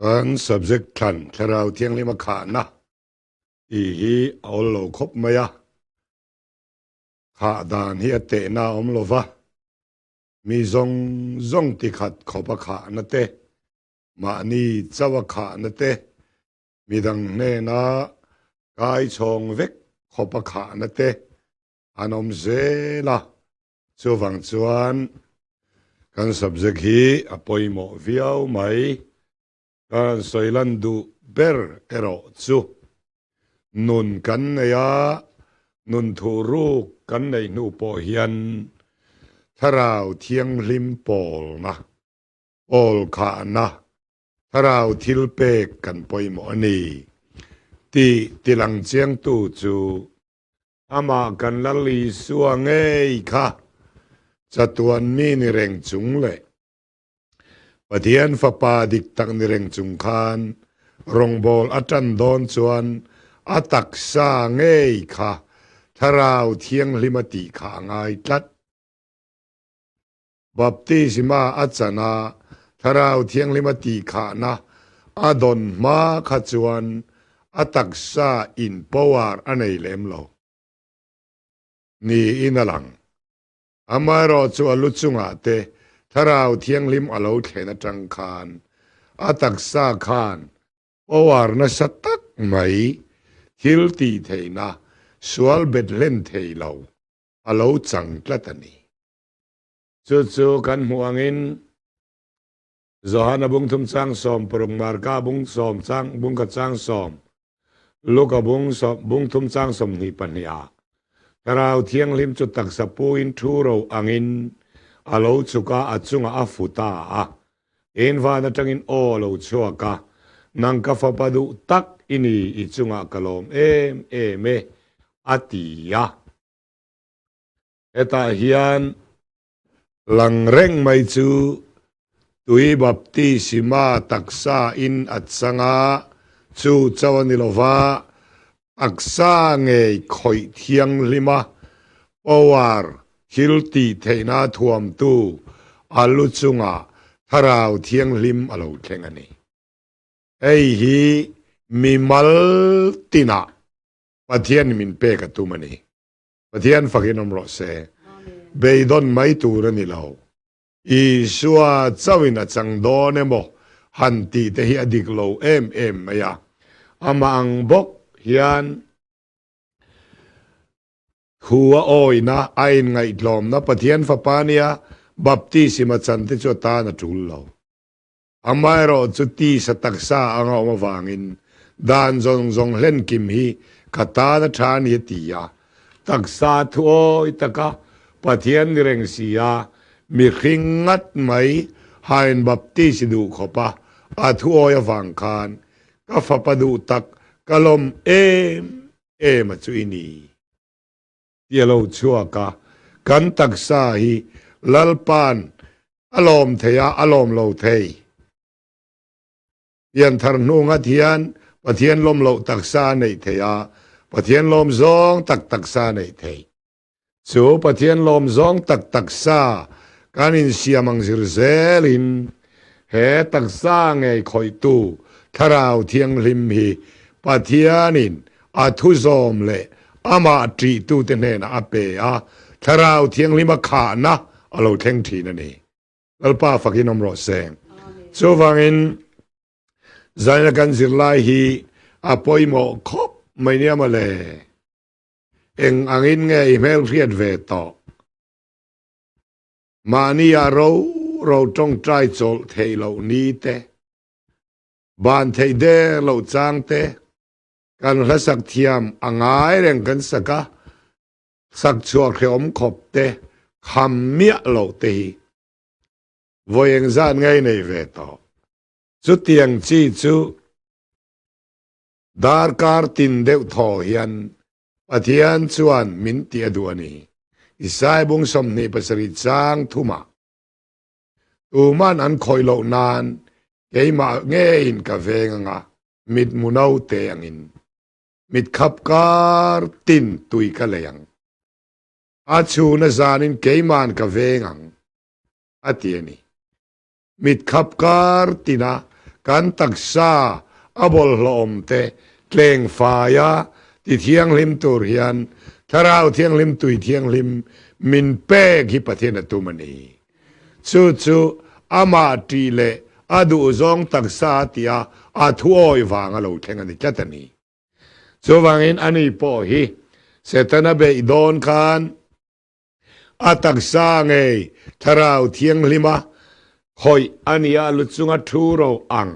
Kan subject thlan Thlarau Thianghlim a khahna tih hi a awl lo khawp mai a, khah dan hi a tehna a awm lo va, mi zawng zawng ti khat khawp a khahna te, mahni chauh a khahna te, midang hnena kai chhawng vek khawp a khahna te an awm zel a. Chuvang chuan kan subject hi a pawimawh viau mai. Ka rawn sawi lan duh ber erawh chu nun kan nei a, nun thuh ruk kan neih hnu pawh hian Thlarau Thianghlim pawlna, pawl khahna, Thlarau thil pek kan pawimawh a ni tih tilang chiangtu chu Amah kan Lal Isua ngei kha chatuan mi ni reng chung leh Pathian Fapa dik tak ni reng chung khan rawngbâwl a ṭan dawn chuan a taksa ngei kha Thlarau Thianghlim a tih kha a ngai tlat. Baptisma a chan a, Thlarau Thianghlim a tihkhahna a dawn hma kha chuan a taksa in power a nei lem lo niin a lang. Amaherawh chu a lu chungah te Thlarau Thianghlim a lo thlen atang khan a taksa khan power nasa tak mai thil tih theihna sual bet hlen thei lo a lo chang tlat a ni. Chu chu kan hmuh angin Johana bung thum chang sawm paruk Marka bung sawm chang bung khat chang sawm Luka bung sawm bung thum chang sawmhnih pahnih ah Thlarau Thianghlim chu taksa puin thu ro angin a lo chhuk a, a chungah a fu ta a. In van atangin aw a lo chhuak a, Nang ka fapa duh tak i ni, i chungah ka lawm em em e, a ti a. Hetah hian lang reng mai chu tui baptisima taksa in a chang a, chu chauh a ni lo va, taksa ngei khawih thianghlima power thil tih theihna thuamtu a lu chungah Thlarau Thianghlim a lo thleng a ni. Hei hi mimal tinah Pathian min pek a tum a ni. Pathian fakin awm rawh se. Beidawn mai tur a ni lo. Isua chauhin a chang dawn emaw han tih te hi a dik lo em em mai a. Amah ang bawk hian thu a awina, a inngaihtlawmna Pathian Fapa nia baptism a chan te chu a tan a tul lo. Amaherawh chu tisa taksa anga awm avangin dan zawng zawng hlenkim hi ka tan a tha a ni a ti a. Taksa thuawi taka Pathian ni reng si a, mihring ngat mai hain baptis i duh khawp a, a thuawi avang khan ka fapa duh tak ka lawm em em a chu i ni. Ti a lo chhuak a, kan taksa hi Lalpa'n a lawm thei a, a lawm lo thei. Pianthar hnu ngat hian Pathian lawm loh taksa a neih thei a, Pathian lawm zawng tak taksa a neih thei. Chu Pathian lawm zawng tak taksa kan insiam ang zir zelin he taksa ngei khawihtu Thlarau Thianghlim hi Pathianin A thu zawm leh amah ṭihtute hnenah a pe a, Thlarau Thianghlima khahna a lo thleng ṭhin a ni. Lalpa fakin awm rawh se. Chuvangin zaina kan zirlai hi a pawimawh khawp mai nia mawle. Eng angin nge i hmelhriat ve tawh? Mahnia ro ro ṭawngṭai chawlh theih loh ni te, ban theih der loh chang te, Kan hla sak thiam a ngai reng kan sak a, sak chhuak hrehawm khawp te, kham miah loh te hi vawi engzat ngei nei ve tawh. Chutiang chi chu darkar tin deuh thaw hian Pathian chuan min tih a duh a ni. Isai bung 27 chang thumah tuman an khawih loh nan keimah ngeiin ka veng anga mitmu naute angin mitkhap kar tin tui ka lei ang. A chhuna zanin keiman ka veng ang, a ti a ni. Mitkhap kar tina kan taksa a bawlhhlawh awm te tleng faia ti thianghlim tur hian Thlarau Thianghlim tui thianghlim min pek hi Pathian a tum a ni. Chu chu amah ṭih leh a duhzawng taksa a tia a thuawi vang a lo thleng a ni tlat a ni. Chuvangin ani pawh hi Setana beih dawn khan a taksa ngei Thlarau Thianghlima khawih a nia lu chunga thu ro ang.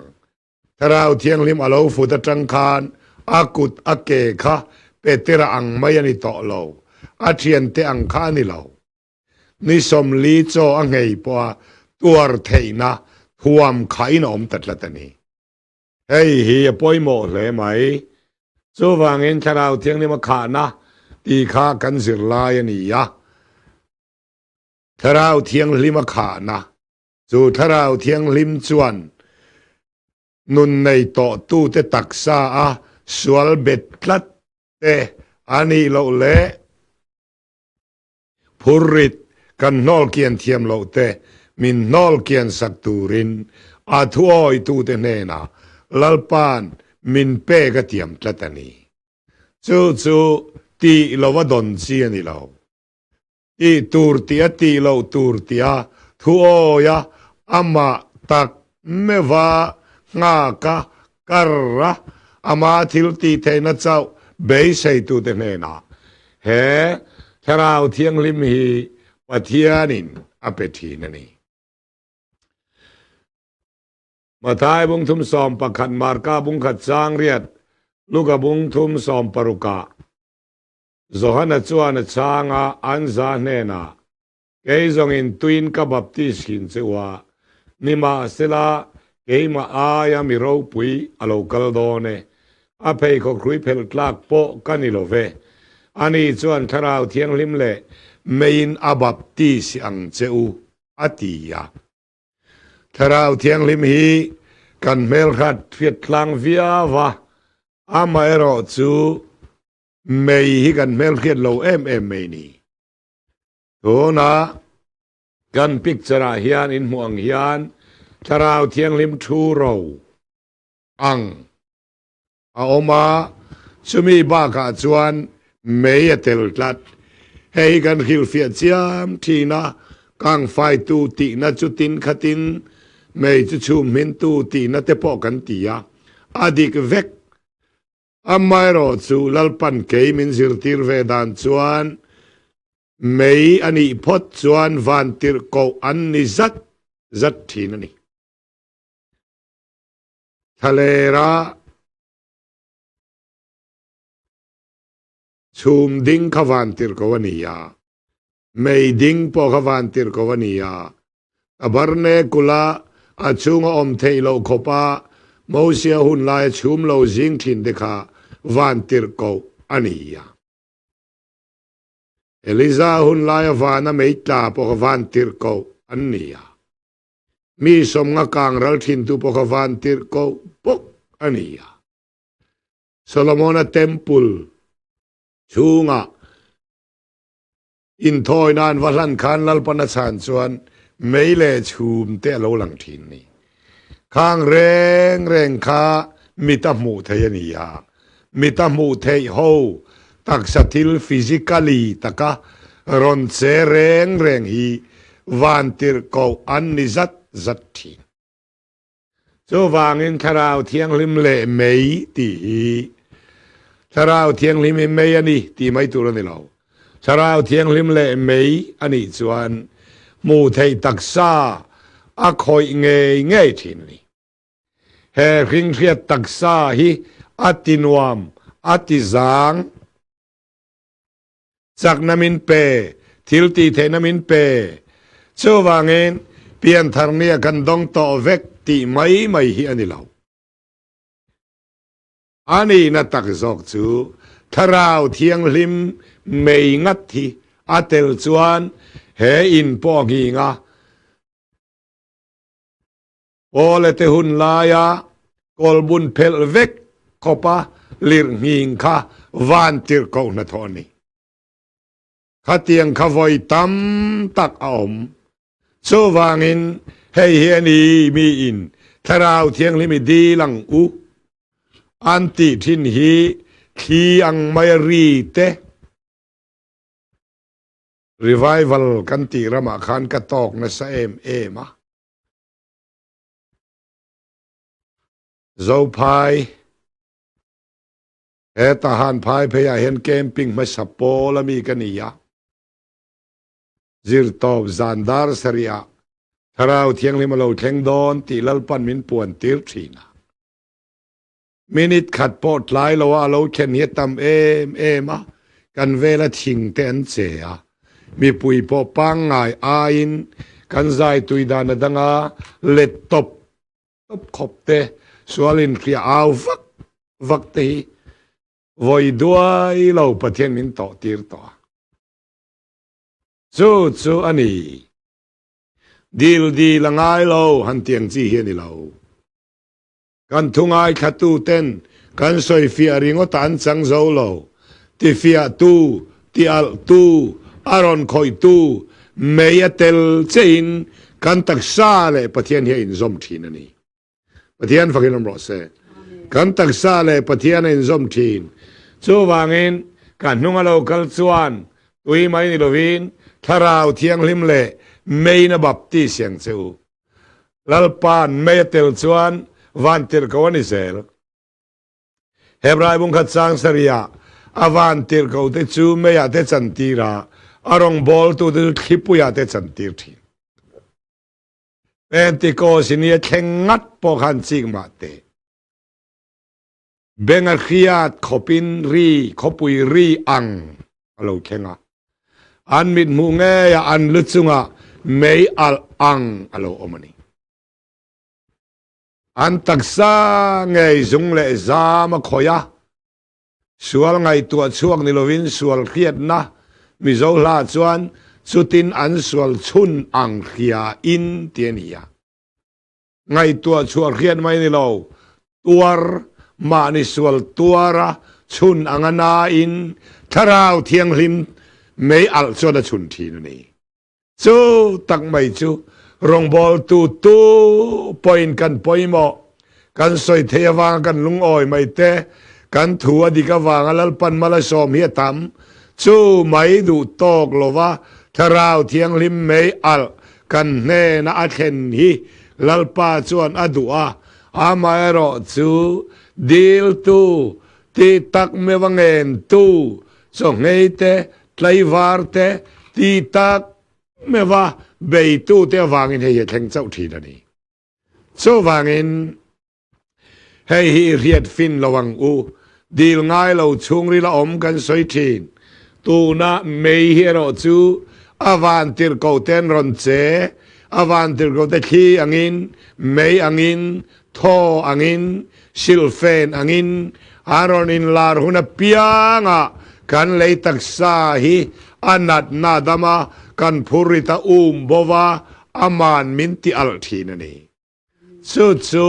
Thlarau Thianghlim a lo fut atang khan a kut a ke kha Petera ang mai a ni tawh lo, a thiante ang kha a ni lo. Ni 40 chaw a nghei pawha tuar theihna thuam khain a awm ta tlat a ni. Hei hi a pawimawh hle mai. Chuvangin Thlarau Thianghlim a khahna tih kha kan zirlai a ni a. Thlarau Thianghlim a khahna chu Thlarau Thianghlim chuan nun nei tawhtute taksa a sual bet tlat te a nih loh leh Phurrit kan hnawl kian thiam loh te min hnawl kian sak turin a thuawitute hnenah Lalpa'n min pek a tiam tlat a ni. Chu chu tih lo a dawn chi a ni lo. Tih tur tih a tih loh tur tih a thuawia amah tak meuha nghaka kar a, ama thil tih theihna chauh beiseitute hnenah he Thlarau Thianghlim hi Pathianin a pe thin a ni. Mathai bung thum 11, Marka bung khat chang riat, Luka bung thum 60 ah Johana chuan a chhang a, an za hnenah, Kei zawngin tuin ka baptis hin che u a, nimahsela keimah aia mi ropui a lo kal dawn e, a pheikhawk hrui phelh tlak pawh ka ni lo ve. Ani chuan Thlarau Thianghlim leh meiin a baptis ang che u, a ti a. Thlarau Thianghlim hi kan hmelhrat hriat tlang viau a, amaherawhchu mei hi kan hmelhriat lo em em mai ni. Tuna kan picture ah hian in hmuh ang hian Thlarau Thianghlim thu ro ang a awm a, chumi bakah chuan mei a tel tlat. Hei hi kan hrilhfiah chiam thin a, kangfaitu tihna chu tin khatin mei chu chhum hmintu tihna te pawh kan ti a, a dik vek. Amaherawhchu Lalpan kei min zirtir ve dan chuan mei a nih phawt chuan vantirhkoh an ni zat zat thin a ni. Thlalera chhum ding kha vantirhkoh a ni a, mei ding pawh kha vantirhkoh a ni a, Tabernacle-a a chhunga awm theih loh khawpa Mosia hun laia chhum lo zing thin te kha vantirhkoh a ni a. Eliza hun laia vana mei tla pawh kha vantirhkoh an ni a. Mi sawmnga kang ral thintu pawh kha vantirhkoh bawk a ni a. Solomona Temple chhungah Inthawi nan va hlan khan Lalpan a chhan chuan mei leh chhum te a lo lang thin ni. Khang reng reng kha mit a hmuh theih a ni a, mit a hmuh theih ho taksa thil physically taka rawn che reng reng hi vantirhkoh an ni zat zat thin. Chuvangin Thlarau Thianghlim leh mei tih hi Thlarau Thianghlim hi mei a ni tih mai tur a ni lo. Thlarau Thianghlim leh mei a nih chuan hmuh theih taksa a khawih ngei ngei thin a ni. He hringhriat taksa hi a ti nuam, a ti zang. Chakna min pe, thil tih theihna min pe. Chuvangin pianthar nia kan dawng tawh vek tih mai mai hi a ni lo. A nihna tak zawk chu Thlarau Thianghlim mei ngat hi a tel chuan he in pawh a nghing a. Awle te hun laia kawlbun phelh vek khawpa lirhnghing kha vantirhkoh hnathawh a ni. Khatiang kha vawi tam tak a awm. Chuvangin hei hi a ni miin Thlarau Thianghlim i dil ang u an tih thin hi thli ang mai a ri te. Revival kan tih ramah khan ka tawk nasa em em a. Zophai he Tahan phai pheiah hian camping hmasa pawl ami ka ni a. Zirtawp zan dar sarihah Thlarau Thianghlim a lo thleng dawn tih Lalpan min puan tir thin a. Minute khat pawh tlai loa a lo thlen hi a tam em em a, kan vela thing te an che a. Mipui pawh pangngai aiin kan zai tui dan a dang a, let tawp tawp khawp te, sual inhriah au vak vak te hi vawi duai lo Pathian min tawh tir tawh a. Chu chu a ni. Dil dil a ngai lo han tiang chi hi a ni lo. Kan thu ngaithlatu ten kan sawifiah ringawt an chang zo lo. Tifiahtu, tialhtu, a rawn khawihtu, mei a tel chein kan taksa leh Pathian hi a inzawm thin a ni. Pathian fakin awm rawh se. Kan taksa leh Pathian a inzawm thin. Chuvangin ka hnung a lo kal chuan tui mai ni lovin Thlarau Thianghlim leh meiin a baptis ang che u. Lalpa'n mei a tel chuan vantirhkoh a ni zel. Hebrai bungkhat sang sarihah a vantirhkoh te chu meiah te chantir a, a rawngbawltute chu thlipuiah te chantir thin. Pentecost ni a thleng ngat pawh khan chik mah teh. Beng a hriat khawpin ri, khawpui ri ang a lo thleng a. An mithmuh ngeia an lu chungah mei alh ang a lo awm a ni. An taksa ngei zung leh zam a khawih a, Sual ngaihtuah chhuak ni lovin sual hriatna Mizo hla chuan chutin an sual chhun ang hria in ti a ni a. Ngaihtuah chhuah hriat mai ni lo, tuar, mahni sual tuara chhun anga nain Thlarau Thianghlim mei alh chuan a chhun thin a ni. Chu tak mai chu rawngbawltu tu pawhin kan pawimawh, kan sawi theih avanga kan lungawi mai te, kan thu a dik avanga Lalpan mal a sawm hi a tam. Chu mai duh tawk lova Thlarau Thianghlim mei alh kan hnena a thlen hi Lalpa chuan a duh a, amaherawh chu diltu, ti tak meuha ngentu, chawhngei te, Tlaivar te ti tak meuha beitute avangin hei hi a thleng chauh thin a ni. Chuvangin hei hi i hriat fin lo ang u, dil ngai lo chhungril a awm kan sawi thin. Tuna mei hi erawh chu a vantirhkoh te an rawn che, a vantirhkoh te thli angin, mei angin, thaw angin, silhfen angin an rawn inlar hun apiangah kan lei taksa hi a natna dam a, kan phurrit a um bo va, aman min ti alh thin a ni. Chu chu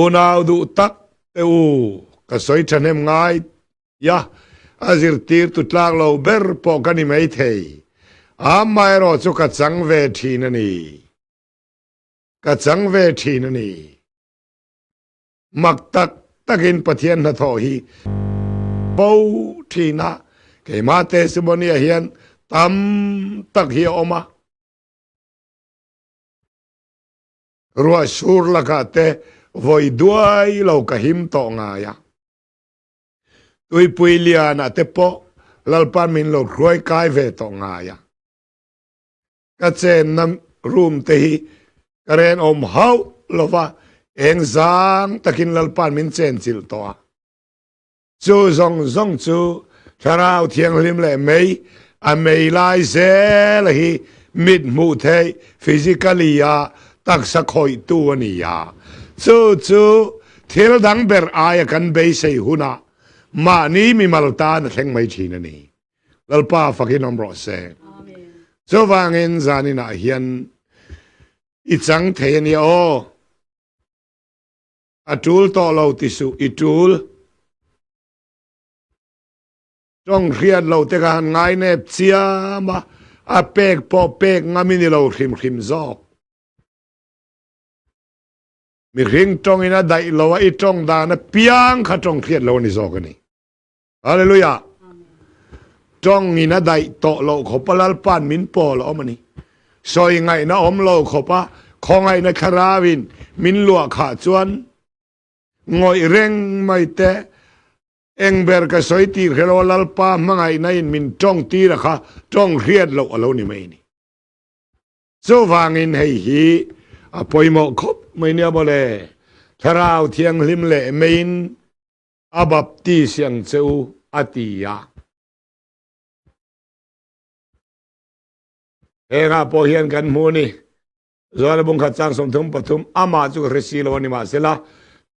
unau duh tak te u, ka sawi thahnem ngai ya, a zirtirtu tlak lo ber pawh ka ni maithei, amaherawh chu ka chang ve thin a ni. Ka chang ve thin a ni. Mak tak takin Pathian hnathawh hi bo thin a, keimah testimony ah hian tam tak hi a awm a. Ruah sur lakah te vawi duai lo ka him tawh ngai a. Tuipui lianah te pawh Lalpa'n min lo hruai kai ve tawh ngai a. Ka chenna room te hi ka ren awm hauh lova eng zang takin Lalpa'n min chenchilh tawh a. Chu zawng zawng chu Thlarau Thianghlim leh mei a mei lai zel hi mit hmuh theih physically a taksa khawihtu a ni a. Chu chu thil dang ber aia kan beisei hunah mahni mimal tan a thleng mai thin a ni. Lalpa fakin awm rawh se. Chuvangin zaninah hian i chang thei a nia aw. A tul tawh lo ti suh, i tul. Tawng hriat lo te kha han ngai nep chiam a, a pek pawh pek ngam i ni lo hrim hrim zawk. Mihring tawngin a daih lo a, i tawng dan apiang kha tawng hriat lo a ni zawk a ni. Hallelujah! Tawngin a daih tawh loh khawpa Lalpa'n min pawl a awm a ni. Sawi ngaihna awm lo khawpa khawngaihna thlarauin min luah khah chuan ngawih reng mai teh. Eng ber ka sawi tih hre lo Lalpa hmangaihna in min tawng tir a kha tawng hriat loh a lo ni mai a ni. Chuvangin hei hi a pawimawh khawp mai nia mawle. Thlarau Thianghlim leh meiin a baptis ang che u a ti a. Hengah pawh hian kan hmu a ni. Joana bungkhat chang 33 amah chu ka hre si lo a ni mahsela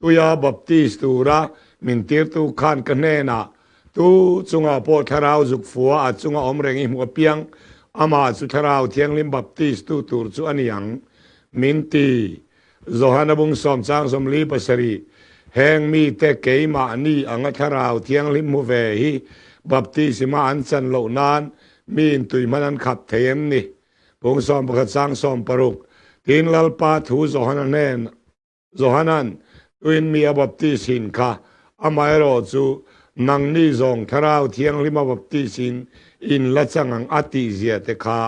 tuia baptis tura min tirtu khan ka hnenah tu chungah pawh thlarau zuk fua a chunga awm reng i hmuh apiang amah chu thlarau thianghlim baptis tu tur chu a ni ang min ti. Johana bung sawm chang 47 Heng mite keimahni anga thlarau thianghlim hmu ve hi baptisma an chan loh nan mi intui hman an khap thei em ni? Bung 11 chang 60 Tin Lalpa thu Johana hnen Johanan tuin mi a baptisin kha amaherawh chu nangni zawng thlarau thianghlim a baptisin in la chang ang a tihzia te kha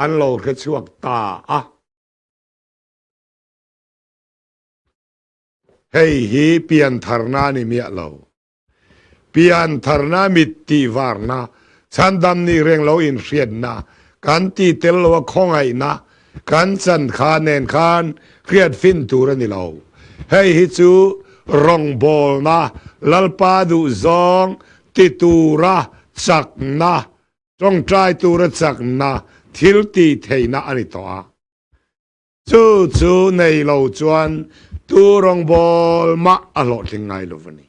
an lo hre chhuak ta a. Hei hi piantharna a ni miah lo. Piantharna mit tih varna, chhandam nih reng lo inhriatna, kan ti tel lo a khawngaihna, kan chan kha nen khan hriat fin tur a ni lo. Hei hi chu rawngbawlna, Lalpa duhzawng ti tura chakna, tawngtai tura chakna, thil tih theihna a ni tawh a. Chu chu nei lo chuan tu rawngbâwl mah a hlawhtling ngai lo va ni.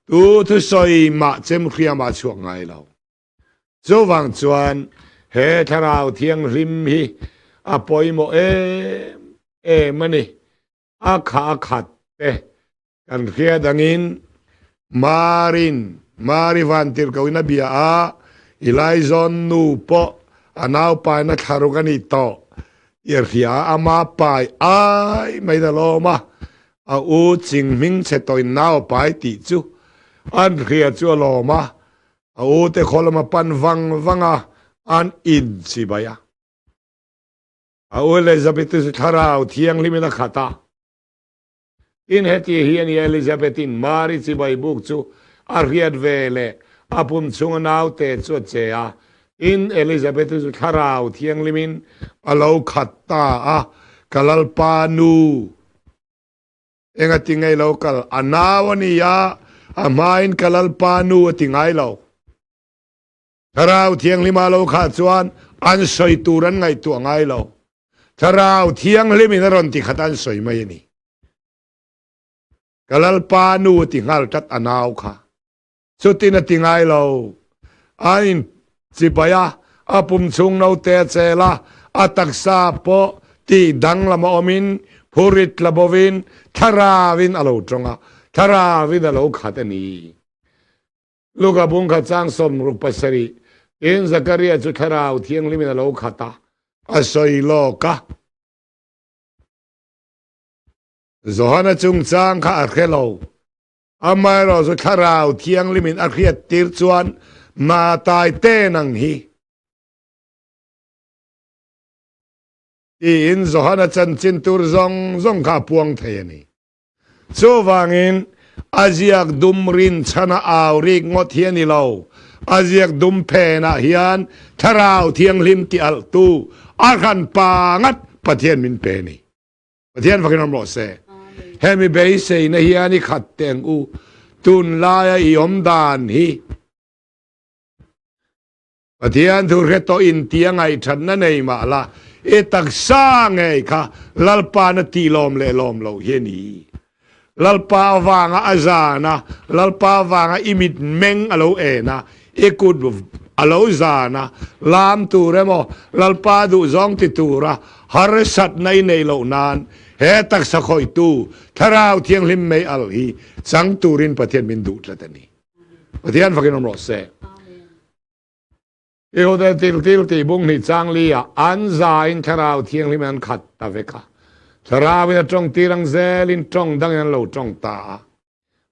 Tu thusawi mah chemhriam ah a chhuak ngai lo. Chuvang chuan he Thlarau Thianghlim hi a pawimawh em em a ni. A kha a khat te kan hriat angin Marin, Mari Vantirhkohin a bia a, Elaizawn nu pawh a naupaina thlaruk a nih tawh tih a hria a, ama pai ai mai na lawm a, a u ching hming chhe tawhin nau a pai tih chu an hria chu a lawm a, a u te khaw lama pan vang vang a, an inchibai a. A u Elizabeth chu thlarau thianghlimin a khat a. Tin, heti hi a ni, Elizabeth-in Mari chibai buk chu a hriat ve leh a pum chhunga naute chu a che a. Tin, Elizabeth-i chu thlarau thianghlimin a lo khat ta a, Ka Lalpa nu, engati nge i lo kal? A nau a ni a, a hmain ka Lalpa nu a ti ngai lo. Thlarau Thianghlima lo kha chuan an sawi tur an ngaihtuah ngai lo. Thlarau Thianghlimin a rawn ti khat an sawi mai a ni. Ka Lalpa nu a ti nghal tlat a nau kha. Chutin a ti ngai lo. An in chibai a, a pum chhung note a chel a, a taksa pawh tih danglam a awmin phurit la bovin Thlarauin a lo tawng a, Thlarauin a lo khat a ni. Luka bungkhat chang 67 Tin Zakaria chu Thlarau Thianghlimin a lo khat a, a sawi lawk a. Johana chungchang kha a hre lo. Amaherawh chu Thlarau Thianghlimin a hriat tir chuan hna tai te nang hi. Tiin Johana chanchin tur zawng zawng kha a puang thei a ni. Chuvangin, a ziak dum rinchhana au rik ngawt hi a ni lo. A ziak dum phenah hian Thlarau Thianghlim ti alhtu a hran pa ngat Pathian min pe a ni. Pathian fakin awm rawh se. Hemi beiseina hian i khat teh ang u. Tunlaia i awm dan hi Pathian thu hre tawh in tia ngaihthatna nei mah la, i taksa ngei kha Lalpa'n a tih lawm leh lawm loh hi a ni. Lalpa avanga a zan a, Lalpa avanga i mitmeng a lo en a, i kut a lo zan a, lam tur emaw Lalpa duhzawng ti tura harsatna i neih loh nan he taksa khawihtu Thlarau Thianghlim mei al hi chang turin Pathian min duh tlat a ni. Pathian fakin awm rawh se. Ihude til til ti bung ni chang li ah an za in thlarau thianghlim an khat ta vek a. Thlarauin a tawng tir ang zelin tawng dangin an lo tawng ta a.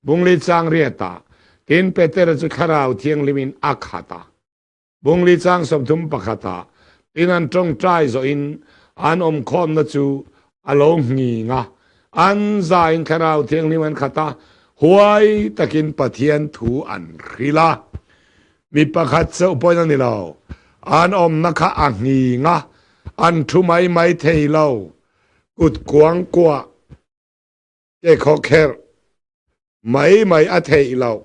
Bungli chang riatah, tin Petera chu Thlarau Thianghlimin a khat a. Bungli chang 31ah, tin an tawngtai zawhin an awmkhawmna chu a lo nghing a, an zain Thlarau Thianghlim an khat a, huai takin Pathian thu an hrilh a. Mi pakhat chauh pawhin a ni lo, an awmna kha a nghing a, an thu mai mai thei lo, kut kuang kuah ke khawkherh mai mai a theih loh.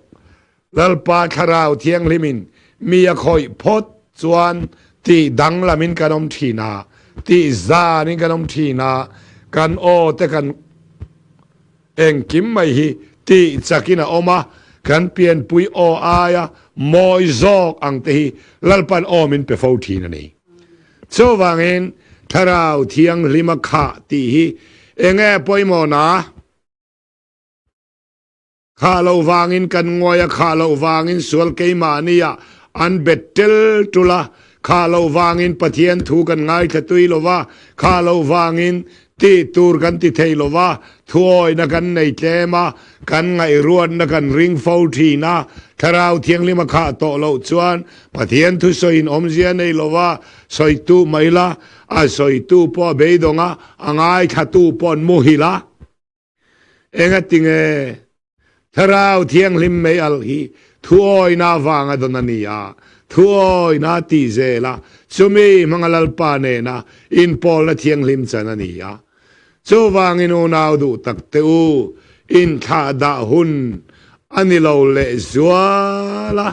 Lalpa Thlarau Thianghlimin mi a khawih phawt chuan tih danglamin kan awm thin a, tih zanin kan awm thin a, kan aw te kan engkim mai hi tih chakin a awm a, kan pianpui aw aia mawi zawk ang te hi Lalpan aw min pe fo thin a ni. Chuvangin Thlarau Thianghlim a khah tih hi enge pawimawhna? Khah loh vangin kan ngawi a, khah loh vangin sual keimahnia an bet tel tul a, khah loh vangin Pathian thu kan ngaithla tui lo va, khah loh vangin tih tur kan ti thei lo va, thuawihna kan nei tlem a, kan ngaihruatna kan ring fo thin a, Thlarau Thianghlim a khah tawh loh chuan Pathian thusawiin awmzia nei lo va, sawitu mai la, a sawitu pawh a beidawng a, a ngaithlatu pawh an muhil a. Engatinge Thlarau Thianghlim mei alh hi thuawina avanga dawn a ni a, thuawina tih zel a, chumi hmanga Lalpa nena inpawlna thianghlim chan a ni a. Chuvangin unau duh tak te u, inthlahdah hun a ni lo lehzual a,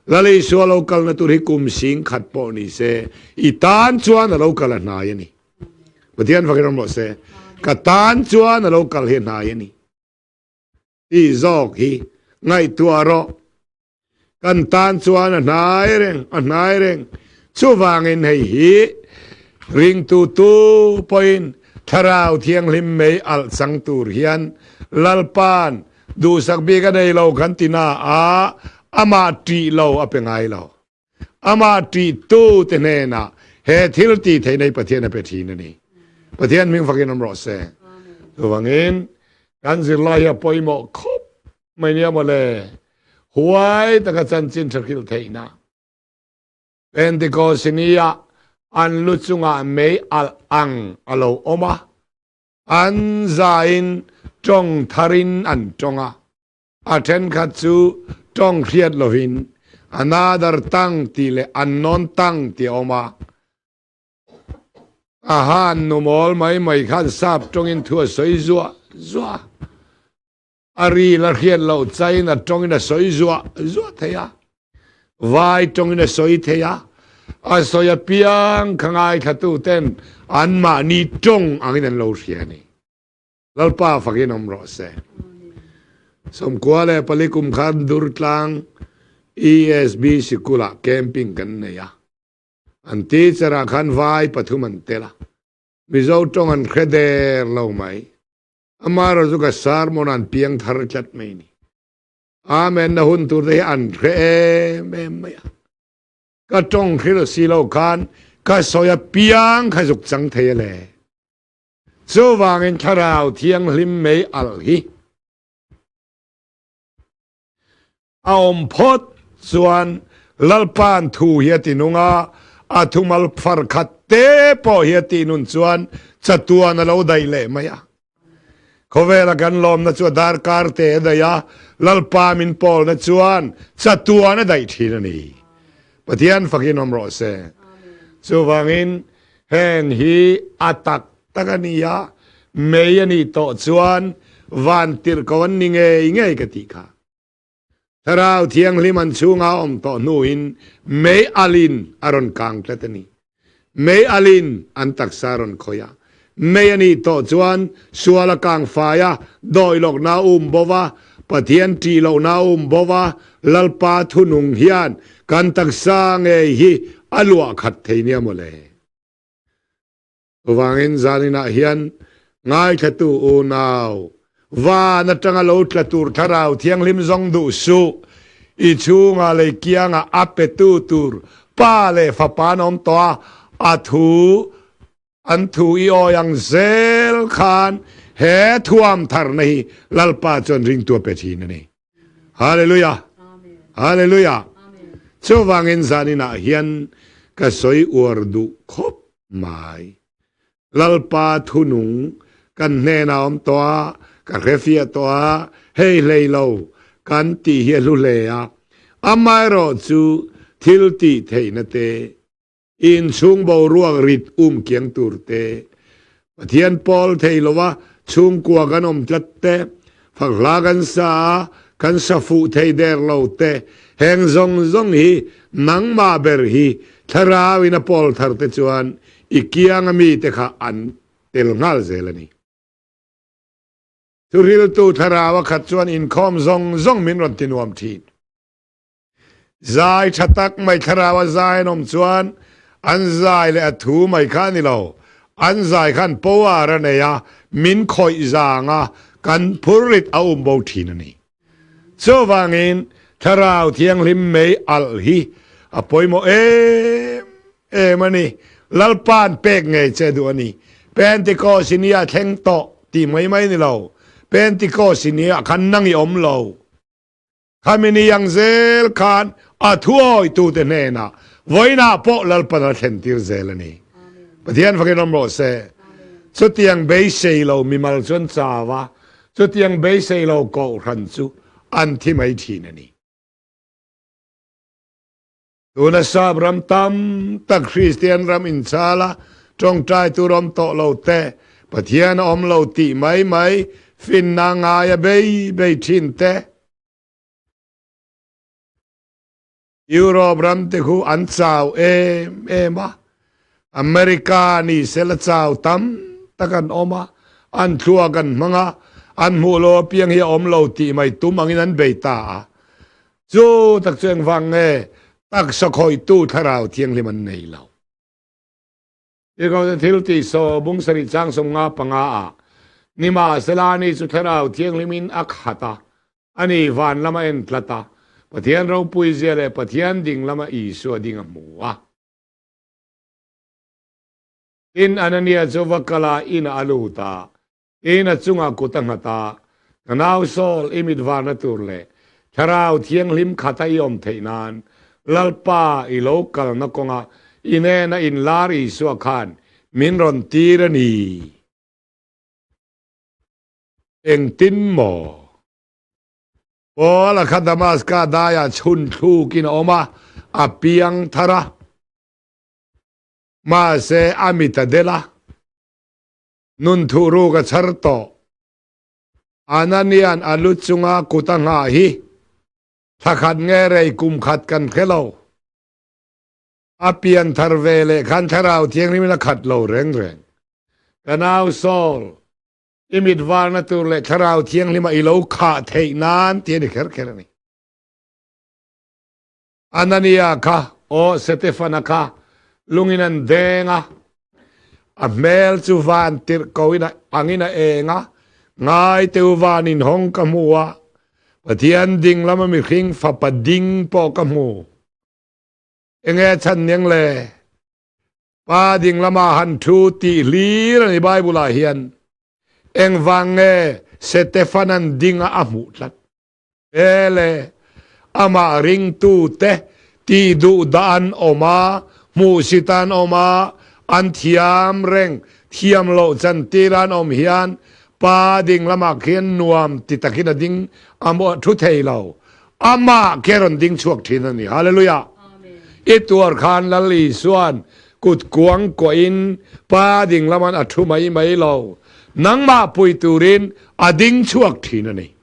Lal Isua lo kalna tur hi kum 10,000 pawh ni se, i tan chuan a lo kal a hnai a ni. Pathian fakin awm rawh se. Ka tan chuan a lo kal hi a hnai a ni. Tih zawk hi ngaihtuah rawh. Kan tan chuan a hnai reng, a hnai reng. Chuvangin hei hi ringtu tu pawhin Thlarau Thianghlim mei alh chang tur hian Lalpa'n duhsak bik a nei lo kan ti na a, amah ṭih lo a pe ngai lo. Amah ṭihtu te hnenah he thil tih theihna hi Pathian a pe ṭhin a ni. Pathian hming fakin awm rawh se. Chuvangin kan zirlai hi a pawimawh khawp mai nia mawle. Huai taka chanchin ṭha hrilh theihna. Pentecost ni ah an lu chungah mei alh ang a lo awm a, an zain ṭawng tharin an ṭawng a. A thenkhat chu tawng hriat lovin another tongue tih leh unknown tongue tih a awm a. A han nu mawl mai mai khan sap tawngin thu a sawi zuah zuah a. A ril a hriat loh chain a tawngin a sawi zuah zuah thei a. Vai tawngin a sawi thei a. A sawi apiang kha ngaithlatu ten anmahni tawng angin an lo hria a ni. Lalpa fakin awm rawh se. 94 kum khan Durtlang ESB sikulah camping kan nei a. An teacher ah khan vai pathum an tel a. Mizo tawng an hre der lo mai. Amaherawh chu ka sermon an piang thar tlat mai ni. Amen na hun tur te hi an hre em em mai a. Ka tawng hril si lo khan ka sawi a piang kha zuk chang thei a le. Chuvangin Thlarau Thianghlim mei alh hi a awm phawt chuan Lalpa'n thu hi a ti nung a, a thumal far khat te pawh hi a tih nun chuan chatuan a lo daih leh mai a. Khawvela kan lawmna chu a darkar te a daih a, Lalpa min pawlna chuan chatuan a daih thin a ni. Pathian fakin awm rawh se. Chuvangin Heng hi a tak tak a ni a, mei a nih tawh chuan van tirhko an ni ngei ngei ka tih kha. Thlarau Thianghlim an chhunga a awm tawh hnuin mei alin a rawn kang tlat a ni. Mei alin an taksa a rawn khawih a. Mei a nih tawh chuan sual a kang fai a, dawi lawkna a um bo va, Pathian ṭih lohna a um bo va, Lalpa thunung hian kan taksa ngei hi a luah khat thei nia mawle. Chuvangin zaninah hian ngaithlatu unau, van atanga lo tla tur Thlarau Thianghlim zawng duh suh, i chhungah lei kiangah a petu tur Pa leh Fapa an awm tawh a, a thu. An thu i awi ang zel khan he thuam tharna hi Lalpa chuan ringtu a pe thin a ni. Hallelujah! Hallelujah! Chuvangin zaninah hian ka sawi uar duh khawp mai. Lalpa thunung kan hnenah awm tawh a, ka hrefiah tawh a, hei hlei lo kan tih hi a hlu hle a. Amaherawh chu thil tih theihna te, inchhung boruak rit um kiang tur te, Pathian pawl thei lova chhungkua kan awm tlat te, fakhla kan sa a, kan sa fuh thei der lo te, heng zawng zawng hi nangmah ber hi thlarau in a pawl thar te chuan i kiang a mi te kha an tel nghal zel a ni. Thuhriltu thlarau a khat chuan inkhawm zawng zawng min rawn ti nuam thin. Zai tha tak mai thlarau a zai an awm chuan an zai leh a thu mai kha a ni lo. An zai khan power a nei a, min khawih zang a, kan phurrit a um bo thin a ni. Chuvangin thlarau thianghlim mei alh hi a pawimawh em em a ni. Lalpa'n pek ngei che duh a ni. Pentecost i nia thleng tawh tih mai mai ni lo. Pentecost i nia khan nang i awm lo. Khami ni ang zel khan a thuawitute hnenah vawiinah pawh Lalpan a thlentir zel a ni. Pathian fakin awm rawh se. Chutiang beisei lo mimal chu an chau a, chutiang beisei lo kohhran chu an thi mai thin a ni. Tuna sap ram tam tak Kristian ram inchala tawngtai tur awm tawh lo te, Pathian a awm lo tih mai mai finna ngaia bei bei thin te, Europe ram te khu an chau em em a, America ni sela chau tam tak an awm a, an thluak an hmang a, an hmuh lo apiang hi a awm lo tih mai tum angin an bei ta a. Chu tak chu engvang nge taksa khawihtu thlarau thianghlim an nei lo? Tirhkohte thil tih saw bung sarih chang 55 ah, Nimahsela ani chu thlarau thianghlimin a khat a, ani van lama en tlat a, Pathian ropui zia leh Pathian ding lama Isua ding a hmu a. Tin, Anania chu va kal a, inah a lut a, Tin a chungah kut a nghat a, Ka nau Saul, i mit varna tur leh Thlarau Thianghlim khata i awm theih nan Lalpa i lo kalna kawnga i nena inlar Isua khan min rawn tir a ni. Engtin maw? Paul a kha Damaska daiah chhun thlukin a awm a, a piang thar a. Mahse a mit a del a. Nun thuh ruk a chhar tawh. Anania'n a lu chunga kut a nghah hi thla khat nge rei kum khat kan hre lo. A pian thar ve leh khan Thlarau Thianghlimin a khat lo reng reng. Ka nau Saul, i mit varna tur leh Thlarau Thianghlima i lo khah theih nan tih a ni kher kher a ni. Anania kha aw Setefana kha lungin an deng a, a hmel chu van tirh ko in angin a eng a, ngai teu van inhawng ka hmu a, Pathian ding lama mihring fapa ding pawh ka hmu. Enge chhan niang le? Pa ding lama han thu tih hlir a ni Bible ah hian. Engvang nge Setefanan dinga a hmuh tlat? E le, amah ringtute tih duh dah an awm a, hmuhsit an awm a, an thiam reng, thiam loh chantir an awm hian pa ding lamah khian nuam ti takin a ding a thu thei lo. Amah khi a rawn ding chhuak thin a ni. Hallelujah! I tuar khan Lal Isua'n kut kuang kuahin pa ding laman a thu mai mai lo. Nangmah pui turin a ding chhuak thin a ni.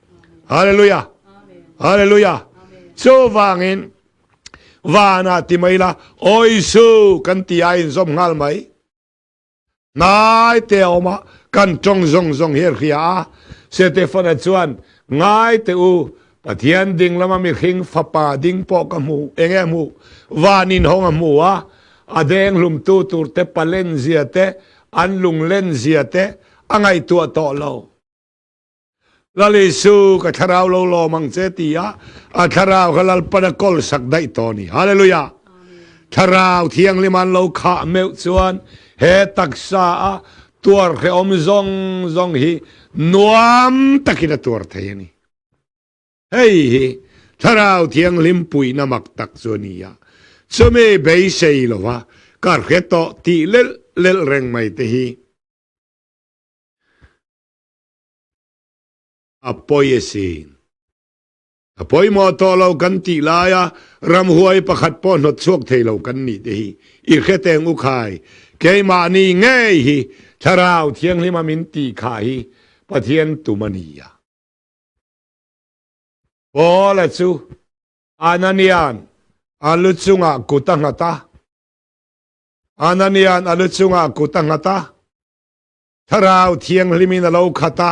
Hallelujah. Hallelujah. Chuvangin vana ti mai la oi su kan ti a in zom nghal mai. Ngai te oma kan tong zong zong hi hria a. Setefana chuan ngai te u Pathian ding lama mi hring fapa ding pawh ka hmu enge hmu vanin hong a hmu a a deng hlum tu tur te palen zia te an lunglen zia te a ngaihtuah tawh lo. Lal Isu, ka thlarau lo lawm ang che ti a, a thlarau kha Lalpan a kawl sak daih tawh a ni. Hallelujah! Thlarau Thianghlim an lo khah meuh chuan He taksa a tuar hrehawm zawng zawng hi nuam takin a tuar thei a ni. Hei hi Thlarau Thianghlim puihna mak tak chu a ni a, chumi beisei lova ka hre tawh tih lelh lelh reng mai te hi a pawi asin. A pawimawh tawh lo kan tih laia ramhuai pakhat pawh hnawt chhuak thei lo kan nih te hi i hre teng u khai. Keimahni ngei hi Thlarau Thianghlima min tih khah hi Pathian tum a ni a. Paula chu Anania'n a lu chungah kut a nghat a. Anania'n a lu chungah kut a nghat a. Thlarau Thianghlimin a lo khat a,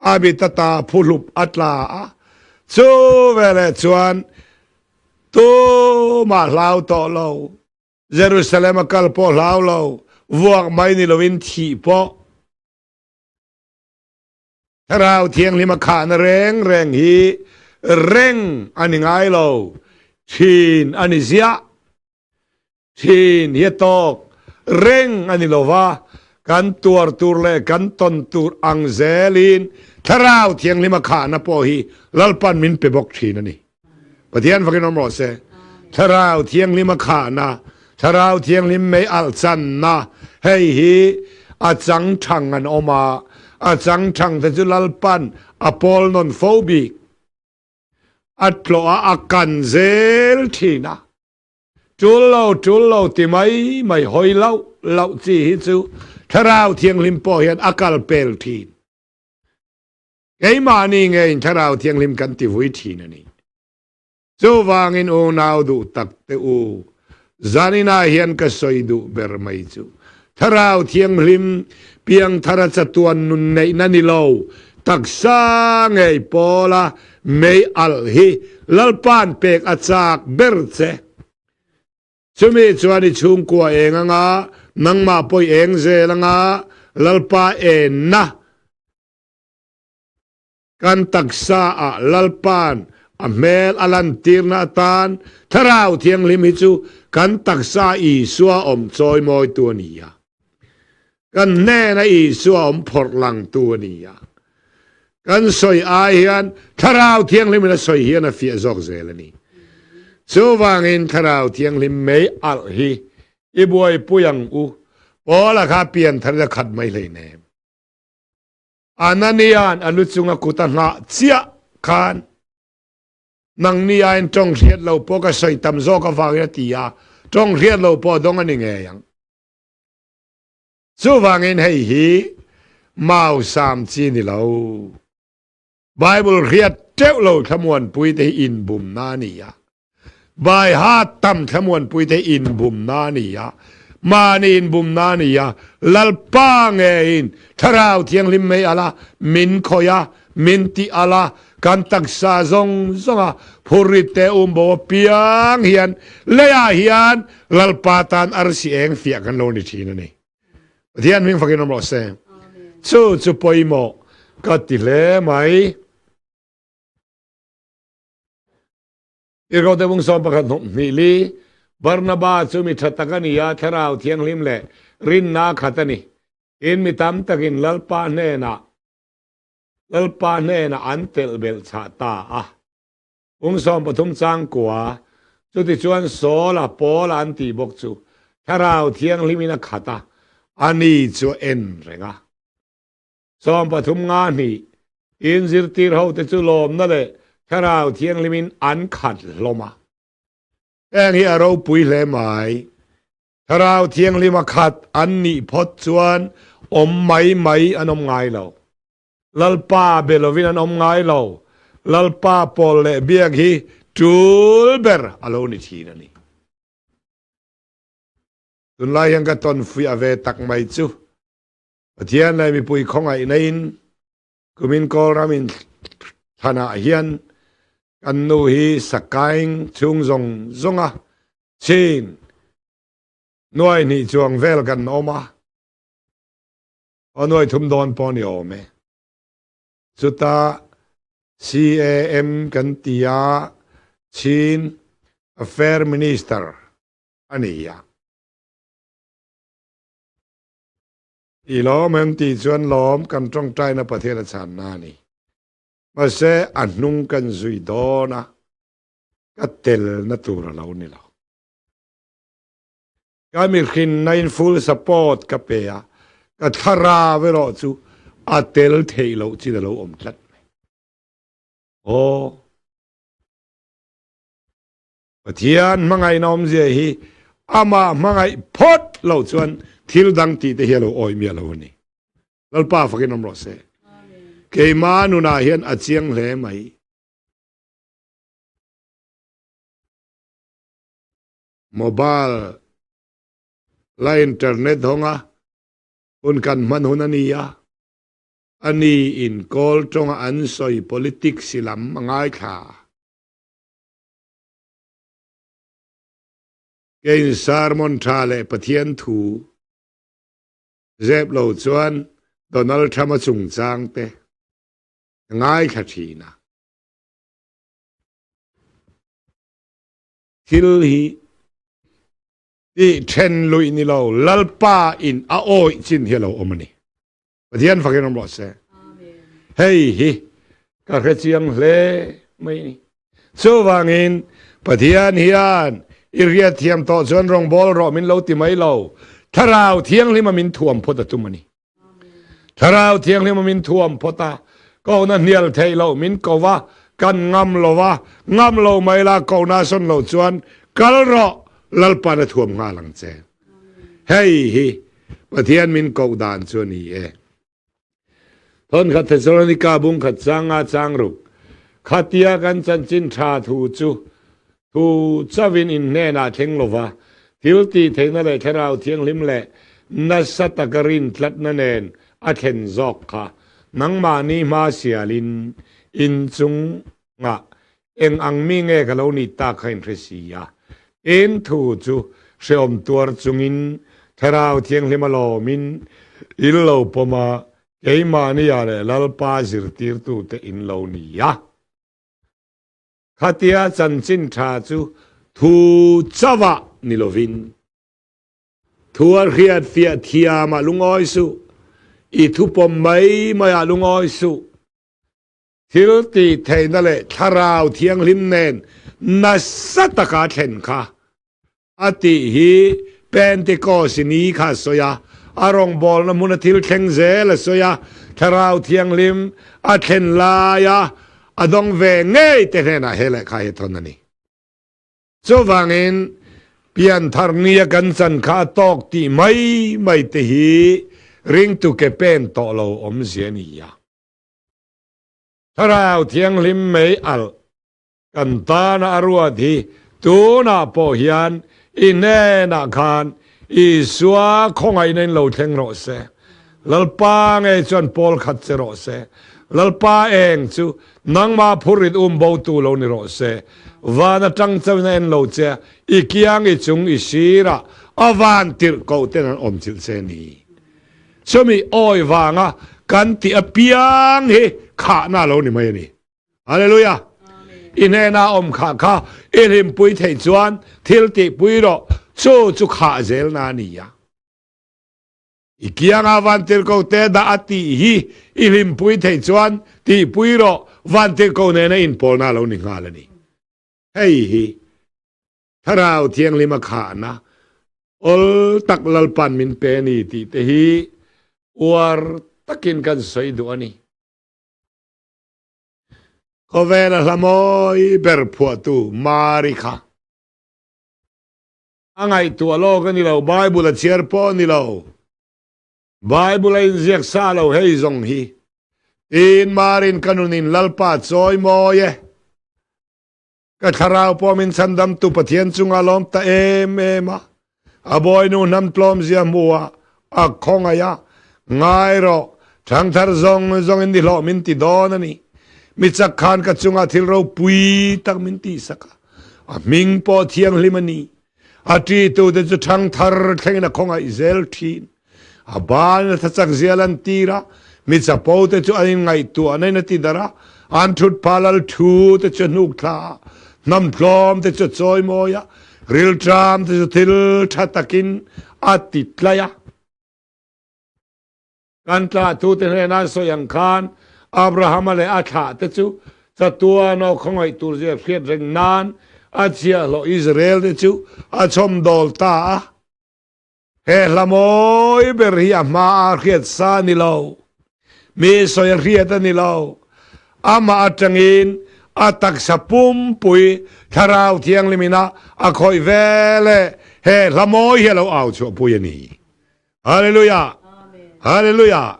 a mit ata phuhlup a tla a. Chu veleh chuan tumah hlau tawh lo, Jerusalem a kal pawh hlau lo, vuak mai ni loin thih pawh. Thlarau Thianghlim a khahna reng reng hi reng a ni ngai lo, thin a ni ziah. Thin hi a tawk reng a ni lo va, kan tuar tur leh kan tawn tur ang zelin Thlarau Thianghlim a khahna pawh hi Lalpan min pe bawk thin a ni. Pathian fakin awm rawh se. Thlarau Thianghlim a khahna, Thlarau Thianghlim mei alh channa, hei hi a chang thang an awm a, a chang thang te chu Lalpan a pawl nawn fo bik. A tlawh a, a kan zel thin a. Tul lo, tul lo ti mai mai hawi loh loh chi hi chu Thlarau Thianghlim pawh hian a kal pel thin. Keimahni ngeiin Thlarau Thianghlim kan ti vui thin a ni. Chuvangin unau duh tak te u, zaninah hian ka sawi duh ber mai chu Thlarau Thianghlim piangthara chatuan nun neihna ni lo, taksa ngei pawla mei alh hi Lalpa'n pek a chak ber che. Chumi chuan i chhungkua eng anga, nangmah pawh i eng zel anga, Lalpa enna Kan taksa ah Lalpa'n a hmel a lantirna atan Thlarau Thianghlim hi chu kan taksa Isua awm chawimawitu a ni a. Kan hnena Isua awm phawrh langtu a ni a. Kan sawi ai hian Thlarau Thianghlimin a sawi hian a fiah zawk zel a ni. Chuvangin Thlarau Thianghlim mei alh hi i buaipui ang u. Paula kha pianthar in a khat mai hleinem. Anania'n a lu chunga kut a nghah chiah khan, Nangni aiin tawng hriat lo pawh ka sawi tam zawk avangin a ti a, tawng hriat lo pawh a dawng a ni ngei ang. Chuvangin hei hi mau sam chi ni lo. Bible hriat teuh lo thlamuanpui te hi inbumna a ni a. Baiha tam thlamuanpui te inbumna a ni a, mahni inbumna a ni a, Lalpa ngeiin Thlarau Thianghlim mei ala min khawih a, min tih ala, kan taksa zawng zawnga phurrit te umbo apiang hian leiah hian Lalpa tan arsi eng fiah kan lo ni thin a ni. Pathian hming fakin awm rawh se. Chu chu pawimawh ka ti hle mai. Tirhkohte bung 11 hnawm hnih li, Barnaba chu mi tha tak a ni a, Thlarau Thianghlim leh rinna a khat a ni. Tin, mi tam takin Lalpa hnenah Lalpa hnenah an telh belh chhah ta a. Bung 13 chang kua, Chutichuan Saul-a, Paul-a an tih bawk chu Thlarau Thianghlimin a khat a, ani chu a en reng a. 13 nga hnih, Tin zirtir hote chu lawmna leh Thlarau Thianghlimin an khat hlawm a. Heng hi a ropui hle mai. Thlarau Thianghlima khat an nih phawt chuan awm mai mai an awm ngai lo. Lalpa be lovin an awm ngai lo. Lalpa pawl leh biak hi tul ber a lo ni thin a ni. Tunlai hian ka tawn fuih ve tak mai chu. Pathian leh mipui khawngaihna in kumin Kawlram in thlanah hian kan nu hi Sakaing chhung zawng zawnga chin nuai hnih chuang vel kan awm a, aw nuai thum dawn pawh ni awm e. Chuta CAM kan ti a, Chin Affair Minister a ni a. I lawm em tih chuan lawm kan tawngtaina Pathian a chhanna a ni. Mahse a hnung kan zui dawn a, ka telna tur a lo ni lo. Ka mihrinna in full support ka pe a, ka thlarau erawh chu a tel theih loh chin a lo awm tlat mai. Aw. Pathian hmangaihna awmzia hi amah hmangaih phawt lo chuan thil dang tih te hi a lo awih miah lo a ni. Lalpa fakin awm rawh se. Keima nunah hian a chiang hle mai. Mobile la internet hawnga hun kan hman hun a ni a, a ni in kawl tawnga an sawi politics lam a ngaithla. Keiin sermon tha leh Pathian thu zep lo chuan Donald Trump-a chungchang te ka ngaithla thin a. Thil hi tih then luih ni lo Lalpa in a awih chin hi a lo awm a ni. Pathian fakin awm rawh se. Hei hi ka hre chiang hle mai ni. Chuvangin Pathian hian i riat thiam tawh chuan rawngbawl rawh min lo ti mai lo. Thlarau Thianghlima min thuam phawt a tum a ni. Thlarau Thianghlima min thuam phawt a, kohna hnial theih loh min ko va, kan ngam lo va, ngam lo mai la kohna sawn loh chuan kal rawh Lalpa'n a thuam nghal ang che. Hei hi Pathian min koh dan chu a ni e. Thawnkhat Thesalonika bung khat changa chang ruk, Khatia kan chanchin tha thu chu thu chauhin in hnenah thleng lova, thil tih theihna leh Thlarau Thianghlim leh nasa taka rin tlatna nen a thlen zawk kha nangmahni hma sialin in chungah Eng ang mi nge ka lo nih tak kha in hre si a, in thu chu hreawm tuar chungin Thlarau Thianghlim a lawmin in lo pawm a, keimahnia leh Lalpa zirtirtute in lo ni a. Khatia chanchin tha chu thu chauhah ni lovin, thu a hriat fiah thiamah lungawi suh, i thu pawm mai maiah lungawi suh. Thil tih theihna leh Thlarau Thianghlim nen nasa taka thlen kha a tih hi Pentecost ni kha a sawi a, a rawngbawlna hmuna thil thleng zel a sawi a, Thlarau Thianghlim a thlen laia a dawng ve ngei te hnenah he lehkha hi a thawn a ni. Chuvangin pianthar nia kan chan kha a tawk tih mai mai te hi ringtu ke pen tawh lo awmzia a ni a. Thlarau Thianghlim mei alh kan tana a ruat hi tunah pawh hian i hnenah khan Isua khawngaihna in lo thleng rawh se. Lalpa ngei chuan pawl khat che rawh se. Lalpa eng chu nangmah phurrit um botu lo ni rawh se. Van atang chauhin a en lo che, i kiang i chung i sirah a van tirh koh ten an awm chilh che ni. Chumi awi vanga kan tih apiang hi khahna a lo ni mai a ni. Hallelujah! I hnena awm khah kha i hlimpui theih chuan thil tihpui rawh, chu chu khah zelna a ni a. I kianga vantirhkoh te dah a tih hi i hlimpui theih chuan tihpui rawh, vantirhkoh nena inpawlna a lo ni nghal a ni. Hei hi Thlarau Thianghlim a khahna awl tak Lalpan min pe a ni tih te hi uar takin kan sawi duh a ni. Khawvela hla mawi ber phuahtu Mari kha a ngaihtuah lawk a ni lo, Bible a chhiar pawh a ni lo, Bible a inziak sa lo hei zawng hi. Tin, Marin ka nunin Lalpa chawi mawi e. Ka thlarau pawh min chhandamtu Pathian chunga lawm ta em em a, a bawinu hnam tlawmzia hmu a, a khawngaih a, ngai rawh, thangthar zawng zawngin ni hlawh min ti dawn a ni. Mi chak khan ka chunga thil ropui tak min tihsak a, a hming pawh thianghlim a ni. A ṭitute chu ṭhangthar thlengin a khawngaih zel ṭhin. A ban a thachak zia lantir a, mi chapo te chu an inngaihtuahna in a ti darh a, an thut phah lal thu te chu a hnuk thla a, hnam tlawm te chu a chawi mawi a, rilṭam te chu thil ṭha takin a ti tlai a. Kan tlahtute hnena sawi ang khan Abrahama leh a thlahte chu chatuan aw khawngaih tur zia hriat reng nan a chhiahhlawh Israel te chu a chhawmdawl ta a. He hla mawi ber hi a hma a hriat sa a ni lo. Mi sawi a hriat a ni lo. Amah atangin a taksa pumpui Thlarau Thianghlimin a a khawih vel e. He hla mawi hi a lo au chhuahpui a ni. Hallelujah! Hallelujah!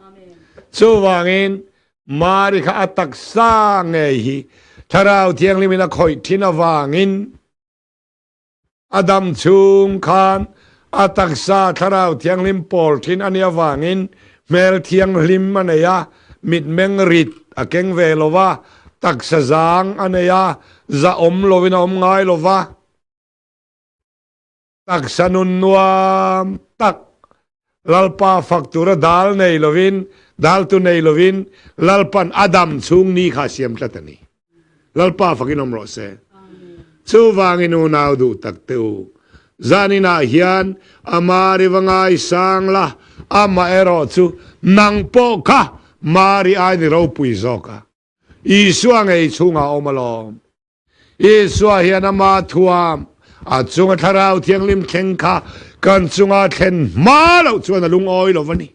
Chuvangin Mari kha a taksa ngei hi Thlarau Thianghlimin a khawih thin avangin a dam chhung khan a taksa Thlarau Thianghlim pawl thin a nih avangin hmel thianghlim a nei a, mitmeng rit a keng ve lo va, taksa zang a nei a, zahawm lovin a awm ngai lo va. Taksa nun nuam tak Lalpa fak tura dal nei lovin, daltu nei lovin Lalpan a dam chhung ni kha a siam tlat a ni. Lalpa fakin awm rawh se. Chuvangin unau duh tak te u, zaninah hian ama riva ngaisang la, amaherawh chu nang pawh kha Mari ai ni ropui zawk a. Isua ngei chhungah a awm alawm. Isua hian ama thuam a chunga Thlarau Thianghlim thleng kha kan chunga thlen hma loh chuan a lungawi lo va ni.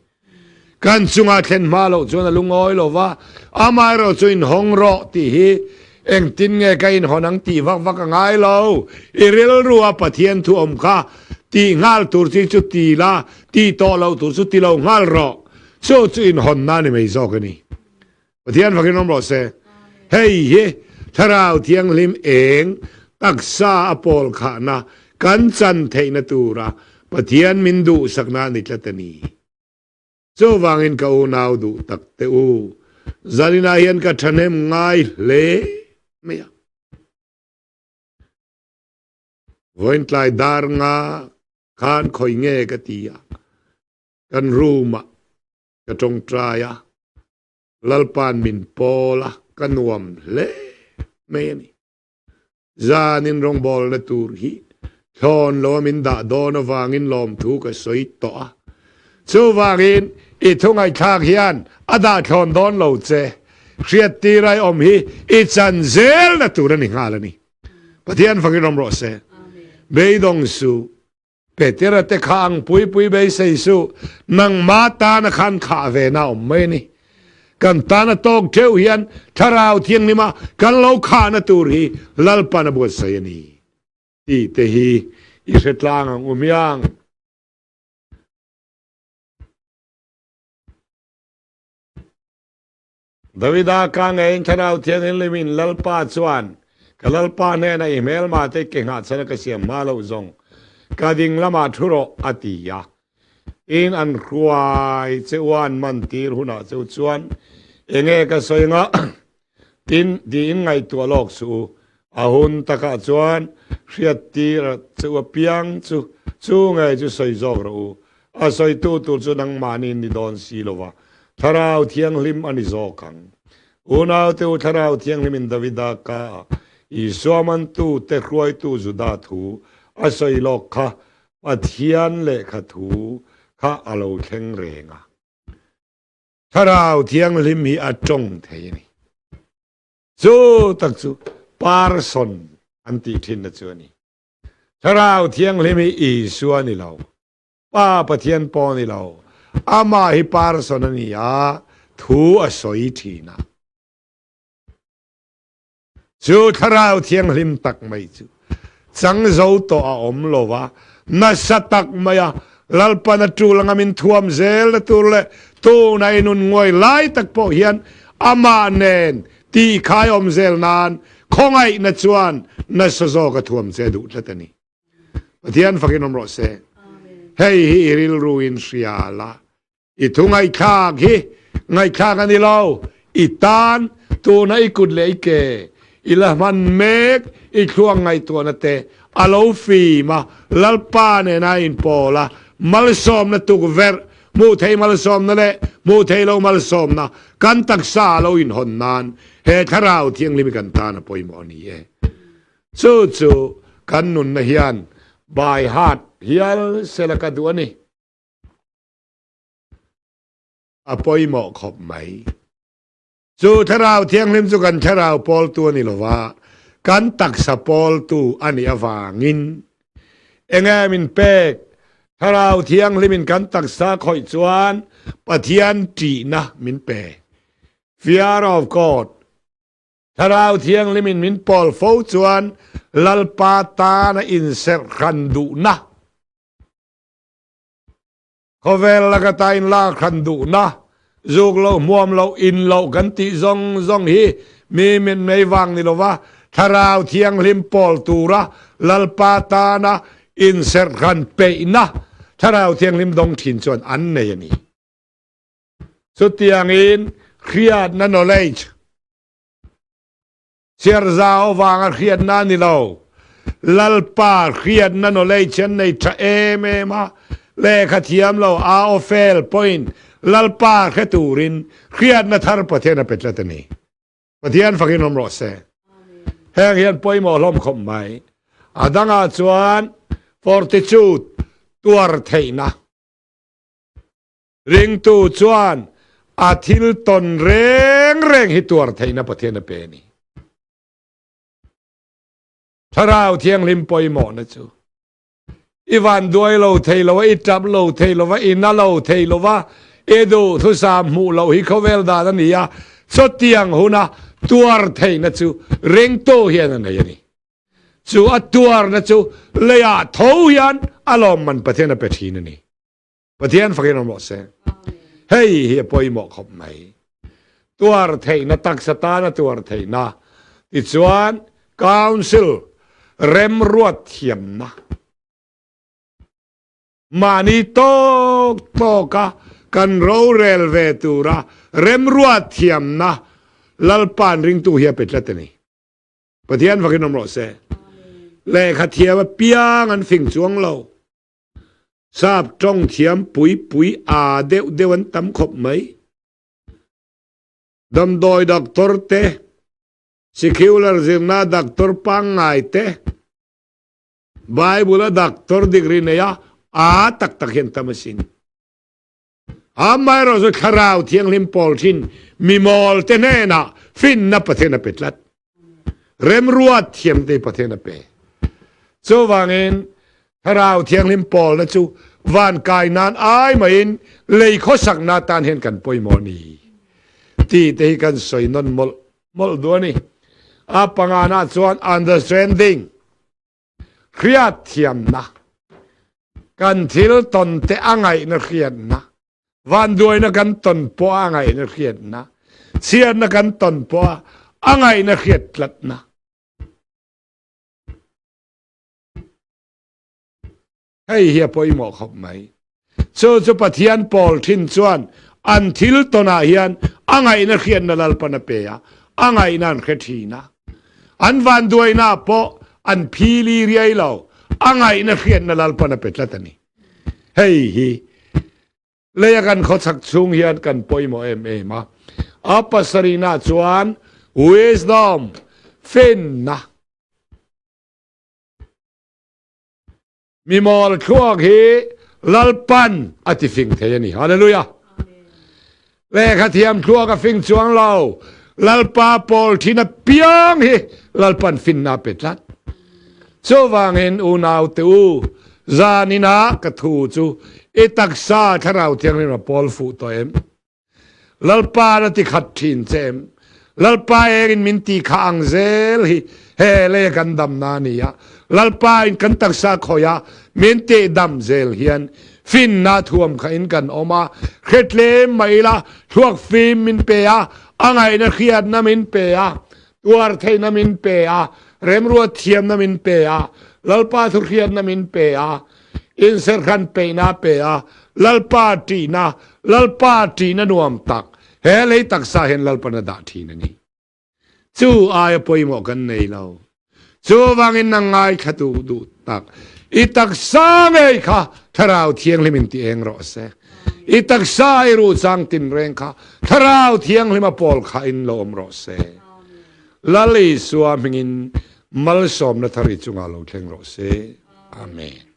Kan chunga thlen hma loh chuan a lungawi lo va, amaherawh chu inhawng rawh tih hi engtin nge ka inhawn ang tih vak vak a ngai lo. I rilru a Pathian thu awm kha tih nghal tur chi chu ti la, tih tawh loh tur chu ti lo nghal rawh. Chu chu inhawnna a ni mai zawk a ni. Pathian fakin awm rawh se. Hei hi Thlarau Thianghlim eng taksa a pawl khahna kan chan theihna tura Pathian min duhsakna a ni tlat a ni. Chuvangin ka unau duh tak te u, zaninah hian ka thahnem ngai hle mai a. Vawiintlai dar nga khan khawi nge ka ti a, kan room ah ka tawngtai a, Lalpa'n min pawl a, ka nuam hle mai a ni. Zanin rawngbawlna tur hi thlawn lo a min dah dawn avangin lawmthu ka sawi tawh a. Chuvangin i thu ngaihthlak hian a dah thlawn dawn lo che. Hriattir ai awm hi i chan zelna tur a ni nghal a ni. Pathian fakin awm rawh se. Beidawng suh. Petera te kha ang pui pui beisei suh, nangma tana khan khah ve na awm mai a ni. Kan tana tawk theuh hian Thlarau Thianghlima kan lo khahna tur hi Lalpan a buatsaih a ni tih te hi i hre tlang ang u hmiang. Davida ka ngeiin Thlarau Thianghlimin Lalpa chuan, Ka Lalpa hnenah i hmelma te ke nghahchhan a ka siam hma loh zawng, ka ding lamah thu rawh, a ti a. Tin, an hruai che u a, an man tir hunah che u chuan, Enge ka sawi anga? Tin, tiin ngaihtuah lawk suh u. A hun takah chuan hriat tir a che u apiang chu, chu ngei chu sawi zawk rawh u. A sawitu tur chu nangmahni ni dawn si lo va, Thlarau Thianghlim a ni zawk ang. Unaute u Thlarau Thianghlimin Davida ka a Isua mantu te hruaitu Juda thu a sawi lawk kha Pathian lehkha thu kha a lo thleng reng a. Thlarau Thianghlim hi a tawng thei a ni. Chu tak chu person an tih thinna chu a ni. Thlarau Thianghlim hi Isua ni lo, Pa Pathian pawh ni lo, amah hi person a ni a, thu a sawi thin a. Chu Thlarau Thianghlim tak mai chu chang zo tawh a awm lo va, nasa tak maia Lalpan a tul anga min thuam zel na tur leh tuna i nun nguai lai tak pawh hian amah nen tihkhai awm zel nan khawngaihna chuan nasa zawk a thuam che duh tlat a ni. Pathian fakin awm rawh se. Hei hi i rilru in hria la, i thu ngaihthlak hi ngaihthlak a ni lo, i tan tuna i kut leh i ke i la hman mek i thluak ngaihtuahna te a lo fim a, Lalpa nena inpawl a, malsawmna tukverh Hmuh thei malsawmna leh hmuh thei lo malsawmna kan taksa a lo inhawn nan he Thlarau Thianghlim hi kan tan a pawimawh a ni e. Chu chu kan nunna hian by heart hial sela ka duh a ni. A pawimawh khawp mai. Chu Thlarau Thianghlim chu kan thlarau pawltu a ni lo va, kan taksa pawltu a nih avangin enge min pek? Thlarau Thianghlimin kan taksa khawih chuan Pathian ṭihna min pe. Fear of God. Thlarau Thianghlimin min pawl fo chuan Lalpa tana inserh hran duhna. Khawvel laka ta in lak hran duhna, zuk loh, hmuam loh, in loh kan tih zawng zawng hi mi mitmei vang ni lova Thlarau Thianghlim pawl tura Lalpa tana inserh hran peihna Thlarau Thianghlim dawng thin chuan an nei a ni. Chutiangin hriatna knowledge Chhiarzau avanga hriatna a ni lo. Lalpa hriatna knowledge an nei tha em em a, lehkha thiam lo a aw fel pawhin Lalpa hre turin hriatna thar Pathian a pe tlat a ni. Pathian fakin awm rawh se. Heng hian pawimawh hlawm khawp mai. A dangah chuan fortitude, tuar theihna. Ringtu chuan a thil tawn reng reng hi tuar theihna Pathian a pe a ni. Thlarau Thianghlim pawimawhna chu i van duai lo thei lo a, i tap lo thei lo a, i na lo thei lo a, i duhthusam hmuh loh hi khawvel dan a ni a, chutiang huna tuar theihna chu ringtu hian a nei a ni. Chu a tuarna chu leiah tho hian a lawmman Pathian a pe thin a ni. Pathian fakin awm rawh se. Hei hi a pawimawh khawp mai. Tuar theihna taksa tana tuar theihna tichuan council remruat thiamna mahni tawk tawka kan rorel ve tura remruat thiamna Lalpa'n ringtu hi a pe tlat a ni. Pathian fakin awm rawh se. Lehkha thiam apiang an fing chuang lo. Sap tawng thiam pui pui a deuh deuh an tam khawp mai. Damdawi doctor te, secular zirna doctor pangngai te, Bible a doctor degree nei a a tak tak hian tam asin. Amaherawhchu Thlarau Thianghlim pawl thin mimawl te hnenah finna Pathian a pe tlat. Remruat thiam te Pathian a pe. Chuvangin Thlarau Thianghlim pawlna chu van kai nan ai maiin lei khawsakna atan hian kan pawimawh a ni tih te hi kan sawi nawn mawlh mawlh duh a ni. A pangana chuan understanding, hriat thiamna, kan thil tawn te a ngaihna hriatna, Vanduaina kan tawn pawh a ngaihna hriatna, chhiatna kan tawn pawh a ngaihna hriat tlatna. Hei hi a pawimawh khawp mai. Chu chu Pathian pawl thin chuan an thil tawnah hian a ngaihna hriatna Lalpan a pe a, a ngaihna an hre thin a. An vanduaina pawh an phili riai lo, a ngaihna hriatna Lalpan a pe tlat a ni. Hei hi leia kan khawchhak chhung hian kan pawimawh em em a. A pasarihna chuan wisdom, finna. Mimawl thluak hi Lalpan a ti fing thei a ni. Hallelujah. Lehkha thiam thluak a fing chuang lo. Lalpa pawl thin a piang hi Lalpan finna a pe tlat. Chuvangin unau te u, zaninah ka thu chu i taksa Thlarau Thianghlim a pawl fuh tawh em? Lalpa na ti khat thin che em? Lalpa engin min ti kha ang zel hi he lei kan damna a ni a. Lalpa in kan taksa khawih a min tih dam zel hian finna thuam kha in kan awm a, hre tlem mai ila thluak fim min pe a, a ngaihna hriatna min pe a, tuar theihna min pe a, remruat thiamna min pe a, Lalpa thuhriatna min pe a, inserhran peihna a pe a, Lalpa ṭihna, Lalpa ṭihna nuam tak he lei taksa hian Lalpan a dah ṭhin a ni. Chu aia pawimawh kan nei lo. Chuvangin nang ngaithla tu duh tak, i taksa ngei kha Thlarau Thianghlim in ti eng rawh se. I taksa i ruh chang tinreng kha Thlarau Thianghlim a pawl kha in lo awm rawh se. Lal Isua hmingin malsawmna thar i chungah lo thleng rawh se. Amen.